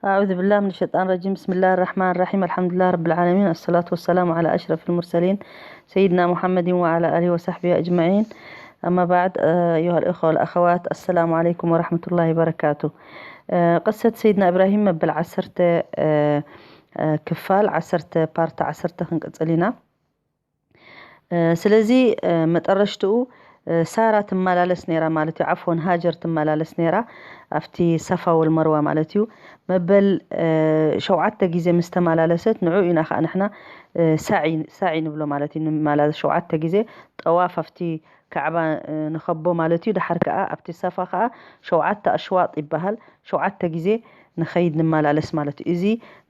أعوذ بالله من الشيطان الرجيم. بسم الله الرحمن الرحيم. الحمد لله رب العالمين. الصلاة والسلام على أشرف المرسلين سيدنا محمد وعلى آله وصحبه أجمعين. أما بعد، آه، أيها الإخوة والأخوات، السلام عليكم ورحمة الله وبركاته. آه، قصة سيدنا إبراهيم መበል ዓሰርተ፣ آه، آه، ክፋል ዓሰርተ፣ ፓርት ዓሰርተ ክንቅጽል ኢና። ስለዚ መጠረሽትኡ ሳራ ትመላለስ ነይራ ማለት እዩ። ዓፎን ሃጀር ትመላለስ ነይራ ኣብቲ ሰፋ ወልመርዋ ማለት እዩ። መበል ሸውዓተ ግዜ ምስ ተመላለሰት፣ ንዑ ኢና ከዓ ንሕና ሳዒ ንብሎ ማለት እዩ። ንመላለስ ሸውዓተ ግዜ ጠዋፍ ኣብቲ ካዕባ ንኸቦ ማለት እዩ። ድሓር ከዓ ኣብቲ ሰፋ ከዓ ሸውዓተ ኣሽዋጥ ይበሃል፣ ሸውዓተ ግዜ ንኸይድ ንመላለስ ማለት እዩ። እዚ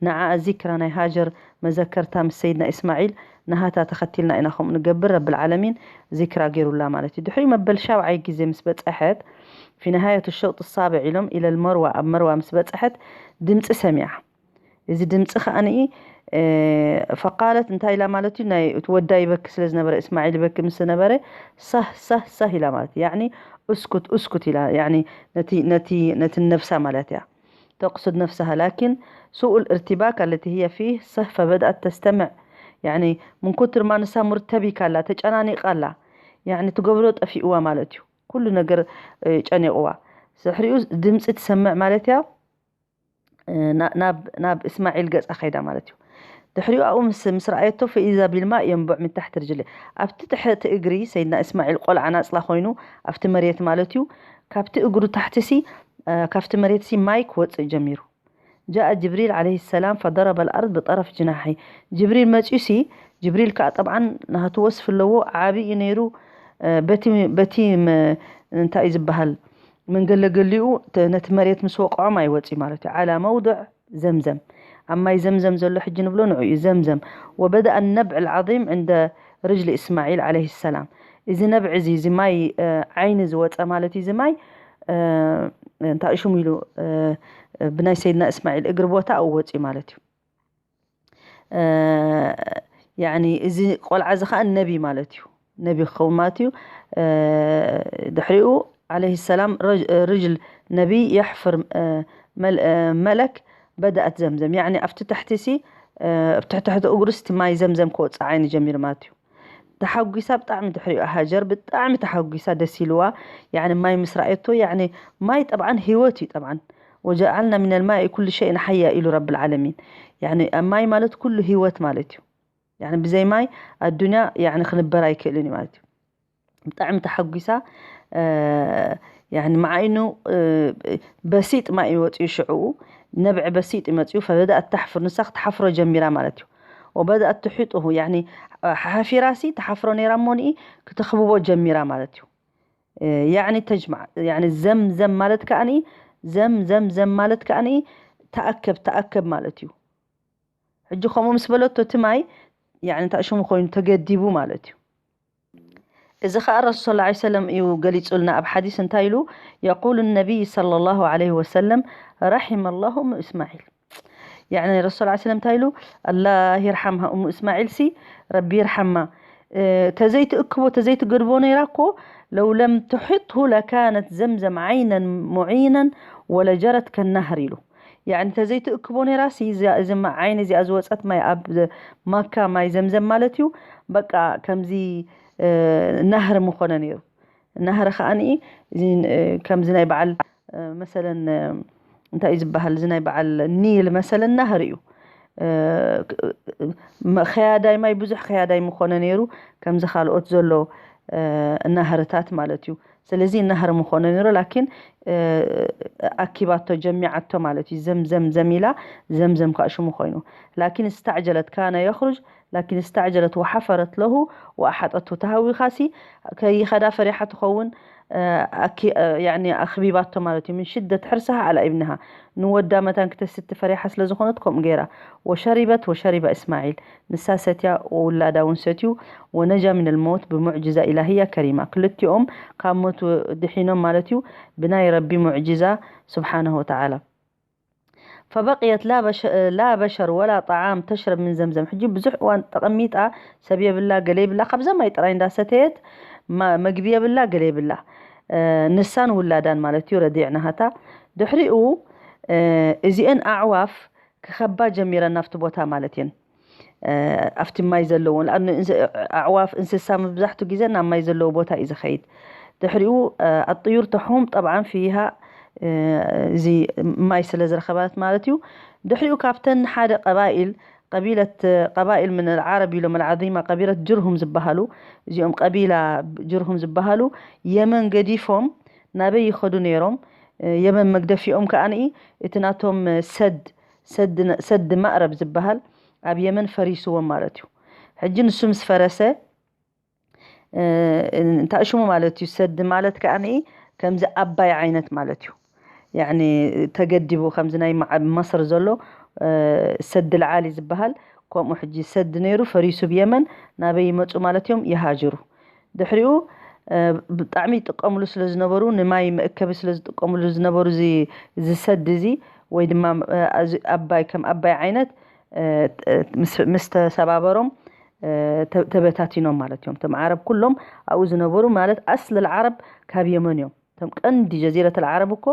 ንዓ ዚክራ ናይ ሃጀር መዘከርታ ምስ ሰይድና ኢስማዒል ናሃታ ተኸቲልና ኢና ከምኡ ንገብር። ረብል ዓለሚን ዚክራ ገይሩላ ማለት እዩ። ድሕሪኡ መበል ሻብዓይ ግዜ ምስ በጸሐት፣ ፊ ነሃየቱ ሸውጥ ሳብዕ ኢሎም ኢለል መርዋ፣ ኣብ መርዋ ምስ በጸሐት ድምፂ ሰሚዓ። እዚ ድምፂ ከዓኒ ፈቃለት እንታይ ኢላ ማለት እዩ? ናይ እቲ ወዳ ይበኪ ስለ ዝነበረ፣ እስማዒል ይበኪ ምስ ነበረ፣ ሰህ ሰህ ሰህ ኢላ ማለት እዩ። ያዕኒ እስኩት እስኩት ኢላ፣ ያዕኒ ነቲ ነቲ ነቲ ነብሳ ማለት እያ። ተቅሱድ ነፍሰሃ ላኪን ሱኡል እርቲባክ ኣለቲ ህየ ፊህ ሰህ ፈበድኣት ተስተምዕ። ያዕኒ ምን ኩትር ማ ንሳ ሙርተቢካ ኣላ፣ ተጨናኒቃ ኣላ። ያዕኒ ትገብሮ ጠፊእዋ ማለት እዩ። ኩሉ ነገር ጨኒቕዋ። ድሕሪኡ ድምፂ ትሰምዕ ማለት እያ። ናብ እስማዒል ገፃ ከይዳ ማለት እዩ። ድሕሪኡ ኣብኡ ምስ ምስ ረኣየቶ ፈኢዛ ቢልማ የንቡዕ ምን ታሕቲ ርጅሊ፣ ኣብቲ ትሕቲ እግሪ ሰይድና እስማዒል ቆልዓ ናፅላ ኮይኑ ኣብቲ መሬት ማለት እዩ። ካብቲ እግሩ ታሕቲ ሲ ካብቲ መሬት ሲ ማይ ክወፅእ ጀሚሩ። ጃአ ጅብሪል ዓለይሂ ሰላም ፈደረበ ልኣርድ ብጠረፍ ጅናሒ። ጅብሪል መፅዩ ሲ ጅብሪል ከዓ ጠብዓን ናቱ ወስፍ ኣለዎ፣ ዓብይ እዩ ነይሩ። በቲ በቲ እንታይ እዩ ዝበሃል፣ መንገለገሊኡ ነቲ መሬት ምስ ወቅዖ ማይ ወፅዩ ማለት እዩ። ዓላ መውድዕ ዘምዘም፣ ኣብ ማይ ዘምዘም ዘሎ ሕጂ ንብሎ ንዑ እዩ ዘምዘም። ወበደኣ ነብዕ ልዓዚም ዕንደ ርጅሊ እስማዒል ዓለይሂ ሰላም። እዚ ነብዕ እዚ፣ እዚ ማይ ዓይኒ ዝወፀ ማለት እዩ። እዚ ማይ እንታይ ሽሙ ኢሉ ብናይ ሰይድና እስማዒል እግሪ ቦታ ኣብኡ ወፅዩ ማለት እዩ። ያኒ እዚ ቆልዓ እዚ ከዓ ነቢ ማለት እዩ። ነቢ ክኸውን ማለት እዩ። ድሕሪኡ ዓለይሂ ሰላም ርጅል ነቢ የሕፍር መለክ በደኣት ዘምዘም። ያኒ ኣብቲ ትሕቲ ሲ ኣብ ትሕቲ ትሕቲ እግሩ ስቲ ማይ ዘምዘም ክወፅእ ዓይኒ ጀሚሩ ማለት እዩ። ተሓጒሳ ብጣዕሚ ድሕሪኡ ሃጀር ብጣዕሚ ተሓጒሳ ደስ ኢልዋ። ያኒ ማይ ምስ ረኣየቶ ያኒ ማይ ጠብዓን ህይወት እዩ ጠብዓን። ወጀዓልና ሚነል ማይ ኩሉ ሸይን ሓያ ኢሉ ረብል ዓለሚን። ያኒ ማይ ማለት ኩሉ ህይወት ማለት እዩ። ያኒ ብዘይ ማይ ኣዱንያ ያኒ ክንበር ኣይክእልን እዩ ማለት እዩ። ብጣዕሚ ተሓጒሳ። ያኒ መዓይኑ በሲጥ ማይ እዩ ወፂኡ ሽዕኡ። ነብዒ በሲጥ እዩ መፂኡ። ፈበደኣት ተሕፍር፣ ንሳ ክትሓፍሮ ጀሚራ ማለት እዩ። ወበደኣት ትሒጡሁ፣ ያኒ ሓፊራሲ ተሓፍሮ ነይራ እሞ ንኢ ክተኽብቦ ጀሚራ ማለት እዩ። ያኒ ተጅማዕ፣ ያኒ ዘም ዘም ማለት ከዓኒ፣ ዘም ዘም ዘም ማለት ከዓኒ ተኣከብ ተኣከብ ማለት እዩ። ሕጂ ከምኡ ምስ በለቶ እቲ ማይ ያኒ እንታይ ሽሙ ኮይኑ ተገዲቡ ማለት እዩ። እዚ ኸዓ ረሱል ሰለላሁ ዐለይሂ ወሰለም እዩ ገሊጹልና ኣብ ሓዲስ እንታይ ኢሉ? የቁሉ ነቢይ ሰለላሁ ዐለይሂ ወሰለም፣ ረሒመ ላሁ ኡም እስማዒል። ያኒ ረሱል ሰለላሁ ዐለይሂ ወሰለም እንታይ ኢሉ? ኣላህ ይርሓምሃ ኡም እስማዒል ሲ ረቢ ይርሓማ። ተዘይትእክቦ ተዘይትገድቦ ነይራ እኮ ለው ለም ትሒጥሁ ለካነት ዘምዘም ዓይነን ሙዒነን ወለጀረት ከናህር ኢሉ። ያኒ ተዘይትእክቦ ነይራ ሲ እዚ ዓይኒ እዚኣ ዝወፀት ማይ ኣብ ማካ ማይ ዘምዘም ማለት እዩ። በቃ ከምዚ ናህሪ ምኾነ ነይሩ። ናህሪ ከዓኒ ከምዚ ናይ በዓል መሰለን እንታይ እዩ ዝበሃል፣ እዚ ናይ በዓል ኒል መሰለን ናህሪ እዩ። ከያዳይ ማይ ብዙሕ ከያዳይ ምኾነ ነይሩ ከምዚ ካልኦት ዘሎ ናህርታት ማለት እዩ። ስለዚ ናህሪ ምኾነ ነይሩ ላኪን ኣኪባቶ ጀሚዓቶ ማለት እዩ። ዘምዘም ዘሚላ ዘምዘም ከዓ ሽሙ ኮይኑ ላኪን استعجلت كان يخرج لكن استعجلت وحفرت له وأحاطته። ተሃዊኻሲ ከይኸዳ ፈሪሓ ትኸውን። ያኒ ኣኽቢባቶ ማለት እዩ። ምን ሽደት ሕርሳሃ ዓላ ኢብንሃ ንወዳ መታን ክተስቲ ፈሪሓ ስለ ዝኾነት ከምኡ ገይራ። ወሸሪበት ወሸሪበ እስማዒል ንሳ ሰትያ ውላዳ እውን ሰትዩ። ወነጃ ሚነል መውት ብሙዕጅዛ ኢላህያ ከሪማ ክልቲኦም ካብ ሞት ድሒኖም ማለት እዩ ብናይ ረቢ ሙዕጅዛ ስብሓነሁ ወተዓላ። ፈበቅየት ላ በሸር ወላ ጠዓም ተሽረብ ምን ዘምዘም። ሕጂ ብዙሕ እዋን ተቐሚጣ ሰብ የብላ ገለ የብላ ካብዛ ማይ ጥራይ እንዳሰተየት መግቢ የብላ ገለ የብላ። ንሳን ውላዳን ማለት እዩ ረዲዕ ናሃታ። ድሕሪኡ እዚአን ኣዕዋፍ ክኸባ ጀሚረን ናብቲ ቦታ ማለት እየን። ኣብቲ ማይ ዘለዎን ኣዕዋፍ እንስሳ መብዛሕቱ ግዜ ናብ ማይ ዘለዎ ቦታ እዩ ዝኸይድ። ድሕሪኡ ኣጥዩር ተሑም ጠብዓን ፍይሃ እዚ ማይ ስለ ዝረኸባት ማለት እዩ። ድሕሪኡ ካብተን ሓደ ቀባኢል ቀቢለት ቀባኢል ምን ዓረብ ኢሎም ዓዚማ ቀቢለት ጅርሁም ዝበሃሉ እዚኦም ቀቢላ ጅርሁም ዝበሃሉ የመን ገዲፎም ናበይ ይኸዱ ነይሮም? የመን መግደፊኦም ከዓንኢ እቲ ናቶም ሰድ ሰድ ማእረብ ዝበሃል ኣብ የመን ፈሪስዎም ማለት እዩ። ሕጂ ንሱ ምስ ፈረሰ እንታይ ሽሙ ማለት እዩ። ሰድ ማለት ከዓንኢ ከምዚ ኣባይ ዓይነት ማለት እዩ። ያኒ ተገዲቡ ከምዚ ናይ መዓ- መሰር ዘሎ ሰድ ልዓሊ ዝበሃል ከምኡ ሕጂ ሰድ ነይሩ ፈሪሱ ብየመን ናበይ ይመፁ ማለት እዮም ይሃጅሩ። ድሕሪኡ ብጣዕሚ ይጥቀምሉ ስለ ዝነበሩ ንማይ መእከቢ ስለ ዝጥቀምሉ ዝነበሩ እዚ ሰድ እዚ ወይ ድማ ኣባይ ከም ኣባይ ዓይነት ምስ ተሰባበሮም ተበታቲኖም ማለት እዮም። እቶም ዓረብ ኩሎም ኣብኡ ዝነበሩ ማለት ኣስል ዓረብ ካብ የመን እዮም። እቶም ቀንዲ ጀዚረት ዓረብ እኮ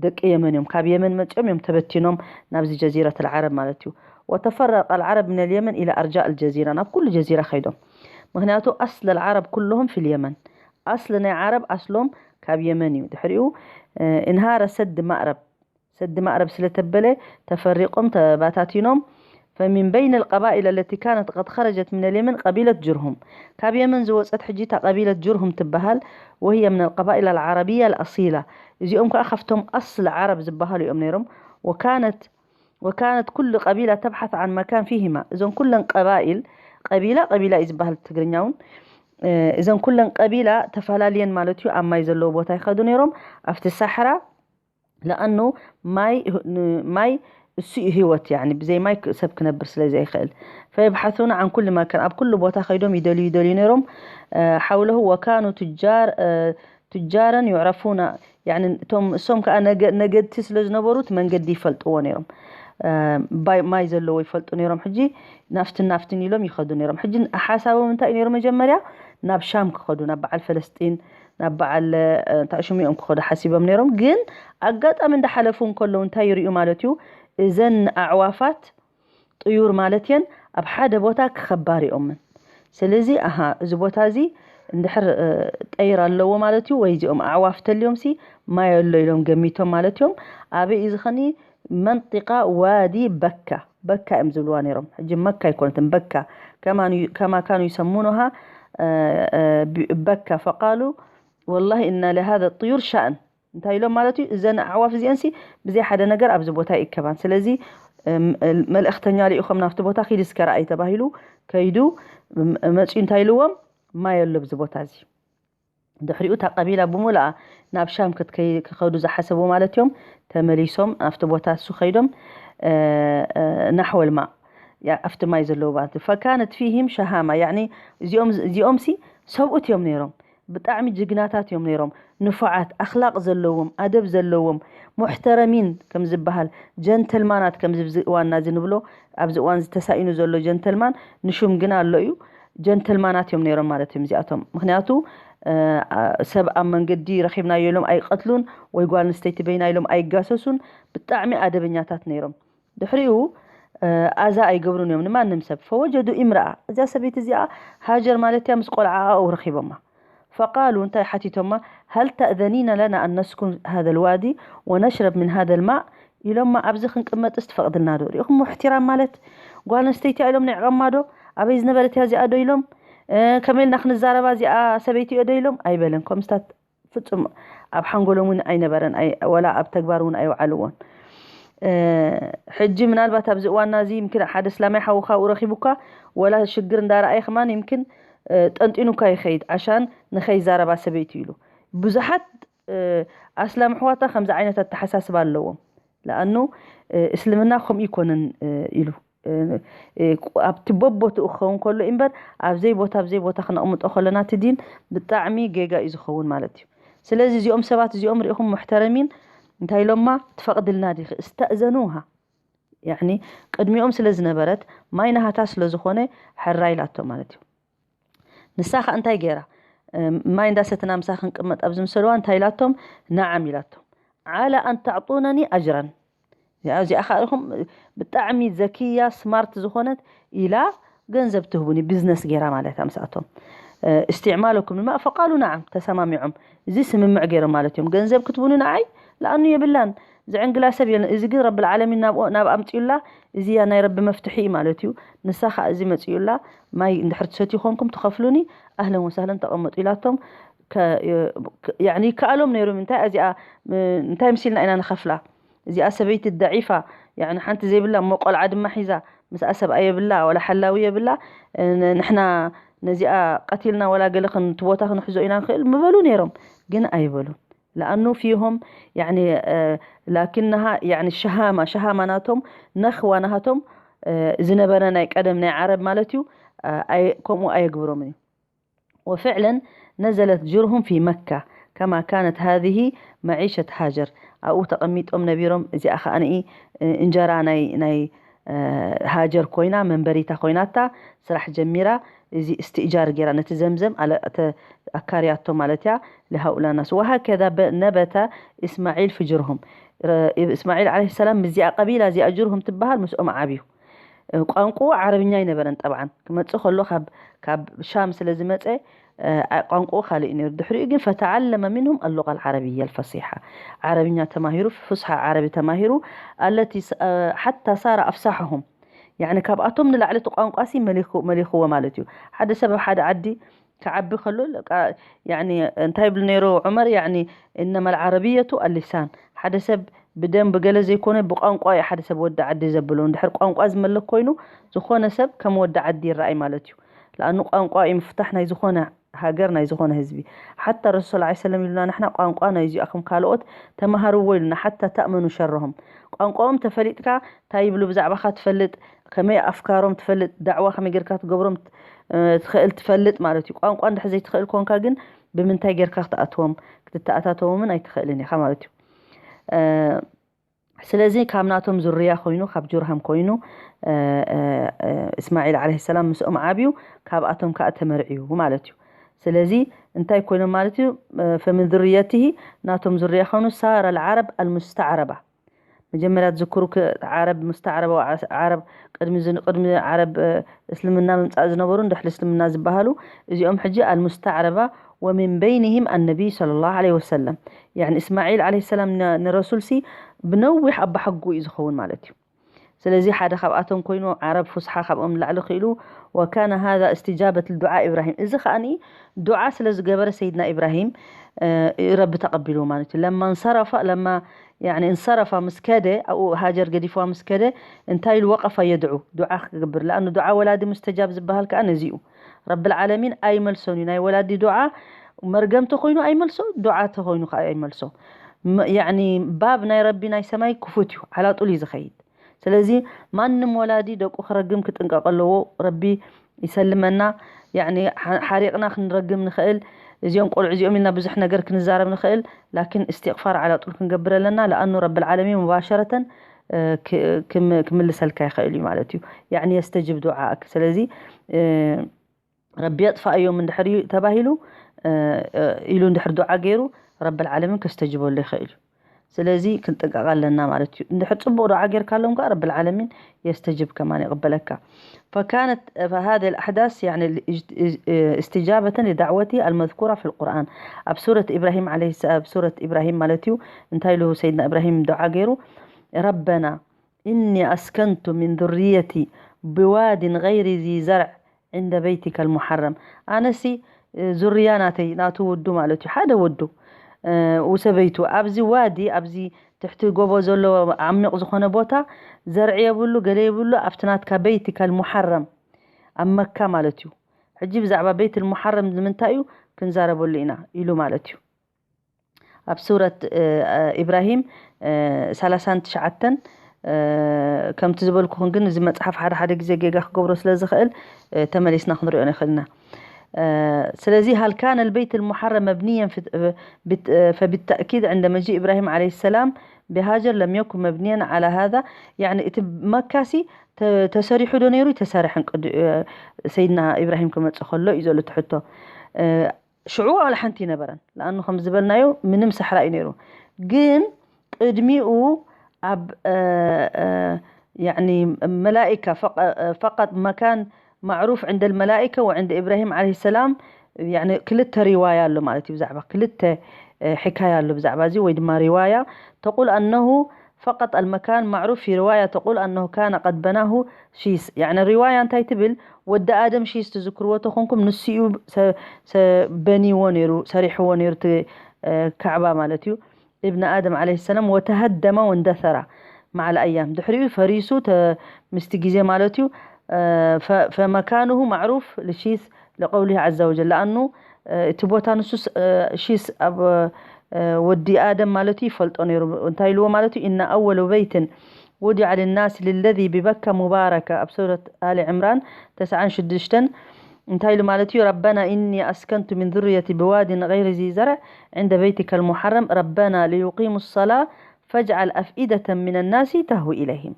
ደቂ የመን እዮም። ካብ የመን መፅኦም እዮም ተበቲኖም ናብዚ ጀዚረት ዓረብ ማለት እዩ። وتفرق العرب من اليمن إلى أرجاء الجزيرة ናብ ኩሉ ጀዚራ ከይዶም። ምክንያቱ ኣስል ዓረብ ኩሎም في اليمن ኣስል ናይ ዓረብ ኣስሎም ካብ የመን እዩ። ድሕሪኡ انهار سد ማእረብ ሰዲ ማእረብ ስለተበለ ተፈሪቆም ተባታቲኖም فمن بين القبائل التي كانت قد خرجت من اليمن قبيلة جرهم ካብ የመን ዝወፀት ሕጂ እታ ቀቢለት ጅርሁም ትበሃል وهي من القبائل العربية الأصيلة እዚኦም ከዓ ካብቶም ኣስል ዓረብ ዝበሃሉ እዮም ነይሮም وكانت وكانت كل قبيلة تبحث عن مكان فيهما እዞን ኩለን ቀባኢል ቀቢላ ቀቢላ እዩ ዝበሃል ትግርኛ እውን እዘን ኩለን ቀቢላ ተፈላለየን ማለት እዩ ኣብ ማይ ዘለዎ ቦታ ይኸዱ ነይሮም ኣብቲ ሳሕራ لأنه ማይ ማይ እሱ እዩ ህይወት يعني ብዘይ ማይ ሰብ ክነብር ስለ ዘይክእል فيبحثون عن كل مكان ኣብ ኩሉ ቦታ ከይዶም ይደልዩ ይደልዩ ነይሮም حوله وكانوا تجار تجارا يعرفون يعني እቶም እሶም ከዓ ነገድቲ ስለ ዝነበሩ እቲ መንገዲ ይፈልጥዎ ነይሮም ማይ ዘለዎ ይፈልጡ ነይሮም ሕጂ ናፍትን ናፍትን ኢሎም ይኸዱ ነይሮም ሕጂ ሓሳቦም እንታይ እዩ ነይሩ መጀመርያ ናብ ሻም ክኸዱ ናብ በዓል ፈለስጢን ናብ በዓል እንታይ ሽሙ እዮም ክኸዱ ሓሲቦም ነይሮም ግን ኣጋጣሚ እንዳሓለፉ እንከለዉ እንታይ ይርእዩ ማለት እዩ እዘን ኣዕዋፋት ጥዩር ማለት እየን ኣብ ሓደ ቦታ ክኸባ ሪኦምን ስለዚ ኣሃ እዚ ቦታ እዚ እንድሕር ጠይር ኣለዎ ማለት እዩ ወይ እዚኦም ኣዕዋፍ ተልዮም ሲ ማይ ኣሎ ኢሎም ገሚቶም ማለት እዮም ኣበይ እዩ ዝኸኒ መንጢቃ ዋዲ በካ በካ እዮም ዝብልዋ ነይሮም ሕጂ መካ ኣይኮነትን በካ ከማ ካኑ ይሰሙኑሃ በካ ፈቃሉ ወላሂ እና ለሃذ ጥዩር ሻእን እንታይ ኢሎም ማለት እዩ እዘን ኣዕዋፍ እዚአን ሲ ብዘይ ሓደ ነገር ኣብዚ ቦታ ይእከባን ስለዚ መልእክተኛ ልኢኾም ናብቲ ቦታ ኪድ እስከ ረኣይ ተባሂሉ ከይዱ መፅኡ እንታይ ኢልዎም ማይ ኣሎ ኣብዚ ቦታ እዚ ድሕሪኡ እታ ቀቢላ ብሙሉኣ ናብ ሻም ክትከይ ክኸዱ ዝሓሰቡ ማለት እዮም ተመሊሶም ኣብቲ ቦታ እሱ ከይዶም ናሕወልማ ኣብቲ ማይ ዘለዎ ማለት ፈካነት ፊህም ሸሃማ ያኒ እዚኦም እዚኦም ሲ ሰብኡት እዮም ነይሮም ብጣዕሚ ጅግናታት እዮም ነይሮም ንፉዓት ኣኽላቕ ዘለዎም ኣደብ ዘለዎም ሙሕተረሚን ከም ዝበሃል ጀንተልማናት ከም ዝብዚ እዋንና እዚ ንብሎ ኣብዚ እዋን ዝተሳኢኑ ዘሎ ጀንተልማን ንሹም ግን ኣሎ እዩ ጀንተልማናት እዮም ነይሮም ማለት እዮም እዚኣቶም ምክንያቱ ሰብ ኣብ መንገዲ ረኺብናዮ ኢሎም ኣይቀትሉን ወይ ጓል ኣንስተይቲ በይና ኢሎም ኣይጋሰሱን ብጣዕሚ ኣደበኛታት ነይሮም ድሕሪኡ ኣዛ ኣይገብሩን እዮም ንማንም ሰብ ፈወጀዱ ኢምረኣ እዚኣ ሰበይቲ እዚኣ ሃጀር ማለት እያ ምስ ቆልዓኣ ረኺቦማ فقالوا እንታይ ሓቲቶማ هل تأذنين لنا أن نسكن هذا الوادي ونشرب من هذا الماء ኢሎማ ኣብዚ ክንቅመጥስ ትፈቕድልና ዶ ሪኢኹም እሕትራም ማለት ጓል ኣንስተይቲ ኢሎም ንዕቐማ ዶ ኣበይ ዝነበረት እያ እዚኣ ዶ ኢሎም ከመይ ኢልና ክንዛረባ እዚኣ ሰበይቲ እዮ ዶ ኢሎም ኣይበለን ከምስታት ፍጹም ኣብ ሓንጎሎም እውን ኣይነበረን ወላ ኣብ ተግባር እውን ኣይወዓልዎን ሕጂ ምናልባት ኣብዚ እዋና እዚ ምክን ሓደ እስላማይ ሓውኻ ረኺቡካ ወላ ሽግር እንዳረኣየ ከማን ይምክን ጠንጢኑካ ይኸይድ ዓሻን ንኸይዛረባ ሰበይቱ ኢሉ ብዙሓት ኣስላም ኣሕዋታ ከምዚ ዓይነት ኣተሓሳስባ ኣለዎም ለኣኑ እስልምና ከምኡ ይኮነን ኢሉ ኣብቲ በቦትኡ ክኸውን ከሎ እምበር ኣብዘይ ቦታ ኣብዘይ ቦታ ክነቕምጦ ከለና እቲ ዲን ብጣዕሚ ጌጋ እዩ ዝኸውን ማለት እዩ ስለዚ እዚኦም ሰባት እዚኦም ሪኢኹም ሙሕተረሚን እንታይ ኢሎማ ትፈቕድልና ዲኺ እስተእዘኑሃ ያኒ ቅድሚኦም ስለ ዝነበረት ማይ ናሃታ ስለ ዝኾነ ሕራ ኢላቶ ማለት እዩ ንሳ ኸ እንታይ ገይራ ማይ እንዳሰትና ምሳ ክንቅመጥ ኣብ ዝምሰልዋ እንታይ ኢላቶም ነዓም ኢላቶም ዓላ ኣን ተዕጡነኒ ኣጅራን እዚኣ እዚኣ ከዓ ኢኹም ብጣዕሚ ዘኪያ ስማርት ዝኾነት ኢላ ገንዘብ ትህቡኒ ቢዝነስ ገይራ ማለት እያ ምስኣቶም እስትዕማለኩም ድማ ፈቃሉ ናዓም ተሰማሚዖም እዚ ስምምዕ ገይሮም ማለት እዮም ገንዘብ ክትቡኒ ንዓይ ለኣኑ የብላን ዝዕንግላ ሰብ የለን እዚ ግን ረብል ዓለሚን ናብ ናብ ኣምፅዩላ እዚ ያ ናይ ረቢ መፍትሒ እዩ ማለት እዩ ንሳ ከዓ እዚ መፅዩላ ማይ እንድሕር ትሰትዩ ኮንኩም ትኸፍሉኒ ኣህለን ወሳህለን ተቐመጡ ኢላቶም ይከኣሎም ነይሩ እንታይ እዚኣ እንታይ ምሲልና ኢና ንኸፍላ እዚኣ ሰበይቲ ደዒፋ ሓንቲ ዘይብላ እሞ ቆልዓ ድማ ሒዛ ምስኣ ሰብኣ የብላ ወላ ሓላዊ የብላ ንሕና ነዚኣ ቀቲልና ወላ ገለ እቲ ቦታ ክንሕዞ ኢና ንኽእል ምበሉ ነይሮም ግን ኣይበሉን ለኣኑ ፊሆም ላኪንሃ ሸሃማ ሸሃማ ናቶም ነኽዋ ናሃቶም ዝነበረ ናይ ቀደም ናይ ዓረብ ማለት እዩ ከምኡ ኣየግብሮምን እዩ وفعلا نزلت جرهم في مكة كما كانت هذه معيشة هاجر ኣብኡ ተቐሚጦም ነቢሮም እዚኣ ከዓንኢ እንጀራ ናይ ናይ ሃጀር ኮይና መንበሪታ ኮይናታ ስራሕ ጀሚራ እዚ እስትእጃር ገይራ ነቲ ዘምዘም ኣካርያቶ ማለት እያ لهؤلاء الناس وهكذا نبت إسماعيل في جرهم إسماعيل عليه السلام ምስዚኣ ቀቢላ እዚኣ ጅርሁም ትበሃል ምስኦም ዓብዩ ቋንቋኡ ዓረብኛ ኣይነበረን ጠብዓን ክመፅእ ከሎ ካብ ካብ ሻም ስለ ዝመፀ ቋንቋኡ ካልእ እዩ ነይሩ ድሕሪኡ ግን فتعلم منهم اللغة العربية الفصيحة ዓረብኛ ተማሂሩ ፍስሓ ዓረቢ ተማሂሩ التي حتى صار أفصحهم يعني ካብኣቶም ንላዕሊ እቲ ቋንቋ ሲ መሊኽዎ ማለት እዩ ሓደ ሰብ ኣብ ሓደ ዓዲ ክዓቢ ከሎ እንታይ ይብል ነይሩ ዑመር يعني إنما العربية اللسان ሓደ ሰብ ብደም ብገለ ዘይኮነ ብቋንቋ እዩ ሓደ ሰብ ወዲ ዓዲ ዘብሎ እንድሕር ቋንቋ ዝመለክ ኮይኑ ዝኾነ ሰብ ከም ወዲ ዓዲ ይረኣይ ማለት እዩ ለኣኑ ቋንቋ እዩ ምፍታሕ ናይ ዝኾነ ሃገር ናይ ዝኾነ ህዝቢ ሓታ ረሱል ላ ሰለም ኢሉና ንሕና ቋንቋ ናይ እዚኣኹም ካልኦት ተማሃርዎ ኢሉና ሓታ ተእመኑ ሸረሆም ቋንቋኦም ተፈሊጥካ እንታይ ይብሉ ብዛዕባኻ ትፈልጥ ከመይ ኣፍካሮም ትፈልጥ ዳዕዋ ከመይ ጌርካ ትገብሮም ትኽእል ትፈልጥ ማለት እዩ ቋንቋ እንድሕ ዘይትኽእል ኮንካ ግን ብምንታይ ጌርካ ክትኣትዎም ክትተኣታተዎምን ኣይትኽእልን ኢኻ ማለት እዩ ስለዚ ካብ ናቶም ዙርያ ኮይኑ ካብ ጁርሃም ኮይኑ እስማዒል ዓለይሂ ሰላም ምስኦም ዓብዩ ካብኣቶም ከዓ ተመርዕዩ ማለት እዩ ስለዚ እንታይ ኮይኖም ማለት እዩ ፈምን ذريته ናቶም ዙርያ ኮይኑ ሳረ العرب المستعربة መጀመርያ ትዝክሩ ዓረብ ሙስተዕረባ ዓረብ ቅድሚ ቅድሚ ዓረብ እስልምና ምምፃእ ዝነበሩ እንድሕሪ እስልምና ዝበሃሉ እዚኦም ሕጂ المستعربة ومن بينهم النبي صلى الله عليه وسلم يعني እስማዒል ዓለይሂ ሰላም ንረሱል ሲ ብነዊሕ ኣባሓጉ እዩ ዝኸውን ማለት እዩ ስለዚ ሓደ ካብኣቶም ኮይኑ ዓረብ ፉስሓ ካብኦም ንላዕሊ ክኢሉ وكان هذا استجابة لدعاء إبراهيم እዚ ከዓኒ ዱዓ ስለ ዝገበረ ሰይድና ኢብራሂም ረቢ ተቐቢልዎ ማለት እዩ ለማ እንሰረፋ ለማ يعني انصرف ምስ ከደ ኣብኡ ሃጀር ገዲፍዋ ምስ ከደ እንታይ ኢሉ ወቀፈ የድዑ ዱዓ ክገብር ለኣኑ ዱዓ ወላዲ ሙስተጃብ ዝበሃል ከዓ ነዚ እዩ ረቢ ልዓለሚን ኣይመልሶን እዩ ናይ ወላዲ ዱዓ መርገምቲ ኮይኑ ኣይመልሶ ዱዓ ተኮይኑ ከዓ ኣይመልሶ ያኒ ባብ ናይ ረቢ ናይ ሰማይ ክፉት እዩ ዓላጡል እዩ ዝኸይድ ስለዚ ማንም ወላዲ ደቁ ክረግም ክጥንቀቕ ኣለዎ ረቢ ይሰልመና ያኒ ሓሪቕና ክንረግም ንኽእል እዚኦም ቆልዑ እዚኦም ኢልና ብዙሕ ነገር ክንዛረብ ንኽእል ላኪን እስትቕፋር ዓላጡል ክንገብር ኣለና ለኣኑ ረቢ ልዓለሚን ሙባሸረተን ክምልሰልካ ይኽእል እዩ ማለት እዩ ያኒ የስተጅብ ዱዓእክ ስለዚ ረቢ የጥፋእዮም እንድሕር ተባሂሉ ኢሉ እንድሕር ዱዓ ገይሩ ረቢ ልዓለሚን ከስተጅበሉ ይኽእል እዩ ስለዚ ክንጥንቀቕ ኣለና ማለት እዩ እንድሕር ፅቡቅ ዱዓ ጌርካሎም ከዓ ረቢ ልዓለሚን የስተጅብ ከማን ይቕበለካ فكانت فهذه الأحداث يعني استجابة لدعوته المذكورة في القرآن ኣብ ሱረት ኢብራሂም ዓለይሂ ሰላም ሱረት ኢብራሂም ማለት እዩ እንታይ ኢሉ ሰይድና ኢብራሂም ዱዓ ገይሩ ربنا إني أسكنت من ذريتي بواد غير ذي زرع عند بيتك المحرم ኣነሲ ዙርያ ናተይ ናቱ ውዱ ማለት እዩ ሓደ ውዱ ውሰበይቱ ኣብዚ ዋዲ ኣብዚ ትሕቲ ጎቦ ዘሎ ዓሚቕ ዝኾነ ቦታ ዘርዒ የብሉ ገለ የብሉ ኣብቲ ናትካ በይትካ ልሙሓረም ኣብ መካ ማለት እዩ ሕጂ ብዛዕባ ቤት ልሙሓረም ንምንታይ እዩ ክንዛረበሉ ኢና ኢሉ ማለት እዩ ኣብ ሱረት ኢብራሂም ሰላሳን ትሽዓተን ከምቲ ዝበልኩኹን ግን እዚ መፅሓፍ ሓደ ሓደ ግዜ ጌጋ ክገብሮ ስለ ዝኽእል ተመሊስና ክንሪኦ ንኽእልና ስለዚ هل كان البيت المحرم مبنيا فبالتأكيد عند مجيء إبراهيم عليه السلام بهاجر لم يكن مبنيا على هذا يعني እቲ መካሲ ተሰሪሑ ዶ ነይሩ ተሰረሐን ሰይድና ኢብራሂም ክመፅእ ከሎ እዩ ዘሎ ትሕቶ ሽዑ ዋላ ሓንቲ ይነበረን ለኣኑ ከም ዝበልናዮ ምንም ሰሕራ እዩ ነይሩ ግን ቅድሚኡ ኣብ يعني ملائكة فقط مكان معروف عند الملائكة وعند إبراهيم عليه السلام يعني ክልተ ሪዋያ ኣሎ ማለት እዩ ብዛዕባ ክልተ ሕካያ ኣሎ ብዛዕባ እዚ ወይ ድማ ሪዋያ تقول أنه فقط المكان معروف في رواية تقول أنه كان قد بناه شيث يعني ሪዋያ እንታይ ትብል ወዲ ኣደም ሺስ ትዝክርዎ ተኾንኩም ንሱ እዩ በኒዎ ነይሩ ሰሪሕዎ ነይሩ ካዕባ ማለት እዩ ابن آدم عليه السلام وتهدم واندثر مع الأيام ድሕሪኡ ፈሪሱ ምስቲ ግዜ ማለት እዩ فمكانه معروف لشيث لقوله عز وجل لأنه እቲ ቦታ ንሱስ ሺስ ኣብ ወዲ ኣደም ማለት እዩ ይፈልጦ ነይሩ እንታይ ኢልዎ ማለት እዩ إن أول بيت وضع للناس للذي ببكة مباركة ኣብ ሱረት ኣሊ ዕምራን ተስዓን ሽዱሽተን እንታይ ኢሉ ማለት እዩ ربنا إني أسكنت من ذريتي بواد غير ذي زرع عند بيتك المحرم ربنا ليقيموا الصلاة فاجعل أفئدة من الناس تهوي إليهم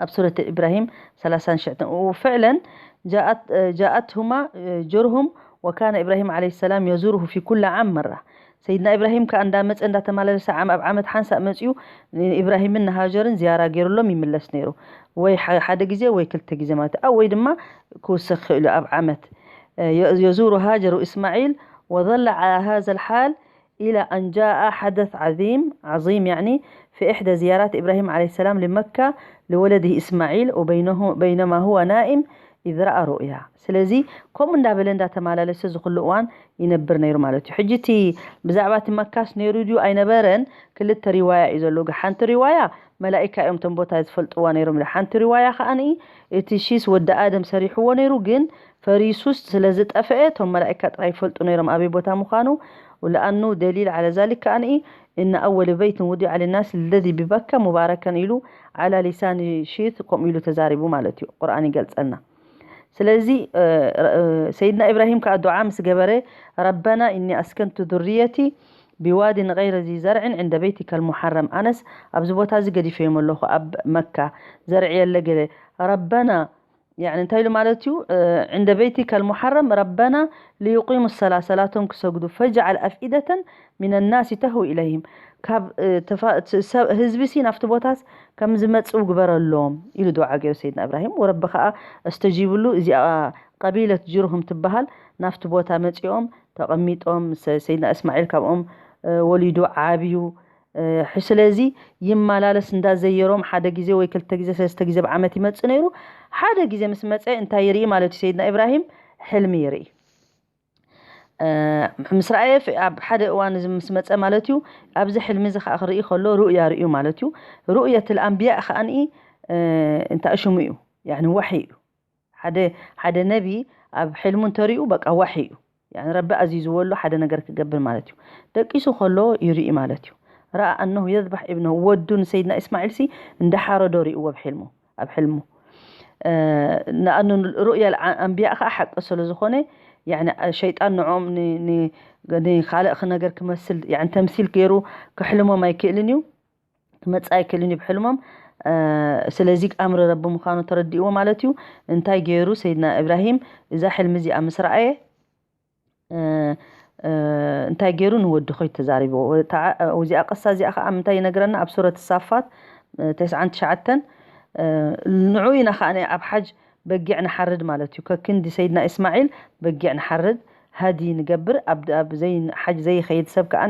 ኣብ ሱረት ኢብራሂም ሰላሳን ሽዕተን وفعلا جاءت جاءتهما جرهم وكان إبراهيم عليه السلام يزوره في كل عام مرة ሰይድና ኢብራሂም ከዓ እንዳመፀ እንዳተመላለሰ ዓም ኣብ ዓመት ሓንሳእ መፅኡ ንኢብራሂምን ንሃጀርን ዝያራ ገይሩሎም ይምለስ ነይሩ ወይ ሓደ ግዜ ወይ ክልተ ግዜ ማለት ኣብ ወይ ድማ ክውስኽ ክእሉ ኣብ ዓመት يزور هاجر إسماعيل وظل على هذا الحال إلى أن جاء حدث عظيم عظيم يعني في إحدى زيارات إبراهيم عليه السلام لمكة لولده إسماعيل وبينه بينما هو نائم إذ رأى رؤيا ስለዚ ከምኡ እንዳበለ እንዳተመላለሰ ዝኩሉ እዋን ይነብር ነይሩ ማለት እዩ ሕጂ እቲ ብዛዕባ እቲ መካስ ነይሩ ድዩ ኣይነበረን ክልተ ሪዋያ እዩ ዘሎ ሓንቲ ሪዋያ መላኢካ እዮም ቶም ቦታ ዝፈልጥዋ ነይሮም ሓንቲ ሪዋያ ከዓኒ እቲ ሺስ ወዲ ኣደም ሰሪሕዎ ነይሩ ግን ፈሪሱስ ስለ ዝጠፍአ ቶም መላኢካ ጥራይ ይፈልጡ ነይሮም ኣበይ ቦታ ምዃኑ ولأنه دليل على ذلك ከዓኒ إن أول بيت وضع للناس الذي ببكة مباركا ኢሉ على لسان ሺት ከምኡ ኢሉ ተዛሪቡ ማለት እዩ ቁርኣን ይገልጸልና ስለዚ ሰይድና ኢብራሂም ከዓ ዱዓ ምስ ገበረ ربنا إني أسكنت ذريتي بواد غير ذي زرع عند بيتك المحرم ኣነስ ኣብዚ ቦታ እዚ ገዲፈዮም ኣለኹ ኣብ መካ ዘርዒ የለ ገለ ربنا يعني እንታይ ኢሉ ማለት እዩ عند بيتك المحرم ربنا ليقيموا الصلاة ሰላቶም ክሰግዱ فاجعل أفئدة من الناس تهوي إليهم ካብ ህዝቢ ሲ ናብቲ ቦታስ ከም ዝመፅኡ ግበረሎም ኢሉ ዱዓ ገይሩ ሰይድና እብራሂም ወረቢ ከዓ ኣስተጂብሉ እዚኣ ቀቢለት ጅርሁም ትበሃል ናብቲ ቦታ መፂኦም ተቐሚጦም ሰይድና እስማዒል ካብኦም ወሊዱ ዓብዩ ስለዚ ይመላለስ እንዳዘየሮም ሓደ ግዜ ወይ ክልተ ግዜ ሰለስተ ግዜ ብዓመት ይመፅእ ነይሩ ሓደ ግዜ ምስ መፀ እንታይ ይርኢ ማለት እዩ ሰይድና ኢብራሂም ሕልሚ ይርኢ ምስ ረኣየ ኣብ ሓደ እዋን እዚ ምስ መፀ ማለት እዩ ኣብዚ ሕልሚ እዚ ከዓ ክርኢ ከሎ ርእያ ርእዩ ማለት እዩ ርእየት ልኣንብያ ከዓንኢ እንታይ ሽሙ እዩ ያኒ ዋሒ እዩ ሓደ ሓደ ነቢ ኣብ ሕልሙ እንተሪኡ በቃ ዋሒ እዩ ያኒ ረቢ ኣዚዝዎ ኣሎ ሓደ ነገር ክገብር ማለት እዩ ደቂሱ ከሎ ይርኢ ማለት እዩ ረኣ ኣነሁ የዝባሕ ኢብነሁ ወዱ ንሰይድና እስማዒል ሲ እንዳሓረዶ ርእዎ ኣብ ሕልሙ ኣብ ሕልሙ ንኣኑ ሩእያ ኣንቢያ ከዓ ሓቂ ስለ ዝኾነ ሸይጣን ንዕኦም ንካልእ ነገር ክመስል ተምሲል ገይሩ ክሕልሞም ኣይክእልን እዩ ክመፅእ ኣይክእልን እዩ ብሕልሞም ስለዚ ኣምሪ ረቢ ምዃኑ ተረዲእዎ ማለት እዩ እንታይ ገይሩ ሰይድና እብራሂም እዛ ሕልሚ እዚኣ ምስ ረኣየ እንታይ ገይሩ ንወዲ ኾይ ተዛሪብዎ እዚኣ ቅሳ እዚኣ ከዓ ምንታይ ይነግረና ኣብ ሱረት ሳፋት ተስዓን ትሽዓተን ንዑ ኢና ከዓ ኣብ ሓጅ በጊዕ ንሓርድ ማለት እዩ ከክንዲ ሰይድና እስማዒል በጊዕ ንሓርድ ሃዲ ንገብር ኣብ ሓጅ ዘይኸይድ ሰብ ከዓ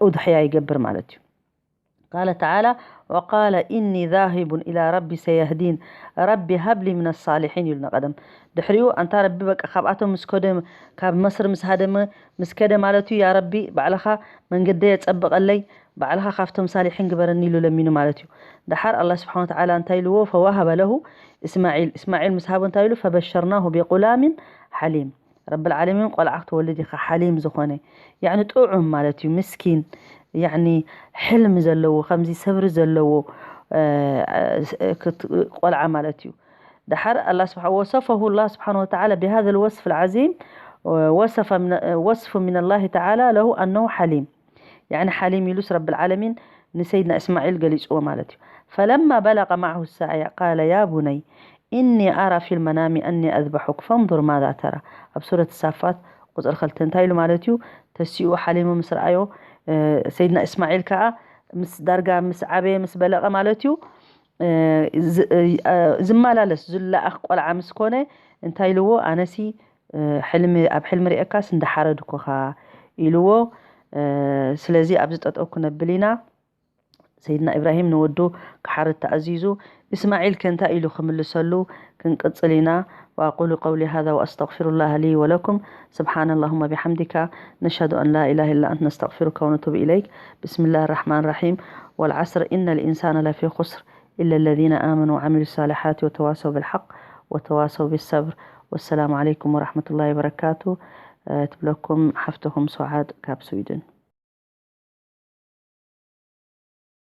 ኡድሕያ ይገብር ማለት እዩ قال تعالى وقال إني ذاهب إلى ربي سيهدين رب هب لي من الصالحين ኢሉና ቀደም ድሕሪኡ ኣንታ ረቢ በቃ ካብኣቶም ምስ ከደ ካብ መስሪ ምስ ሃደመ ምስ ከደ ማለት እዩ ያ ረቢ ባዕልኻ መንገደይ የጸብቐለይ ባዕልኻ ካብቶም ሳሊሒን ግበረኒ ኢሉ ለሚኑ ማለት እዩ ደሓር ኣላ ስብሓን ወተዓላ እንታይ ኢልዎ ፈዋሃበ ለሁ እስማዒል እስማዒል ምስ ሃቦ እንታይ ኢሉ ፈበሸርናሁ ቢቁላሚን ሓሊም ረብል ዓለሚን ቆልዓ ክትወልድ ኢኻ ሓሊም ዝኾነ ያኒ ጥዑም ማለት እዩ ምስኪን ያኒ ሕልም ዘለዎ ከምዚ ሰብሪ ዘለዎ ቆልዓ ማለት እዩ دحر الله سبحانه وصفه الله سبحانه وتعالى بهذا الوصف العظيم وصف من وصف من الله تعالى له أنه حليم يعني حليم يلوس رب العالمين نسيدنا إسماعيل قال يسوى مالتي فلما بلغ معه السعي قال يا بني إني أرى في المنام أني أذبحك فانظر ماذا ترى ኣብ ሱረት ሳፋት ቁፅሪ ክልተ እንታይ ኢሉ ማለት እዩ ተሲኡ ሓሊሙ ምስ ረኣዮ ሰይድና እስማዒል ከዓ ምስ ዳርጋ ምስ ዓበየ ምስ በለቐ ማለት እዩ ዝመላለስ ዝለኣኽ ቆልዓ ምስ ኮነ እንታይ ኢልዎ? ኣነሲ ሕልሚ ኣብ ሕልሚ ርእካስ እንዳሓረድኩኻ ኢልዎ። ስለዚ ኣብዚ ጠጠው ክነብል ኢና። ሰይድና ኢብራሂም ንወዱ ክሓርድ ተኣዚዙ፣ እስማዒል ከ እንታይ ኢሉ ክምልሰሉ ክንቅጽል ኢና። وأقول قولي هذا وأستغفر الله لي ولكم. سبحان اللهم بحمدك، نشهد أن لا إله إلا أنت، نستغفرك ونتوب إليك. بسم الله الرحمن الرحيم. والعصر إن الإنسان لفي خسر إلا الذين آمنوا وعملوا الصالحات وتواصوا بالحق وتواصوا بالصبر. والسلام عليكم ورحمة الله وبركاته. ትብለኩም ሓፍትኹም ሰዓድ ካብ ስዊድን።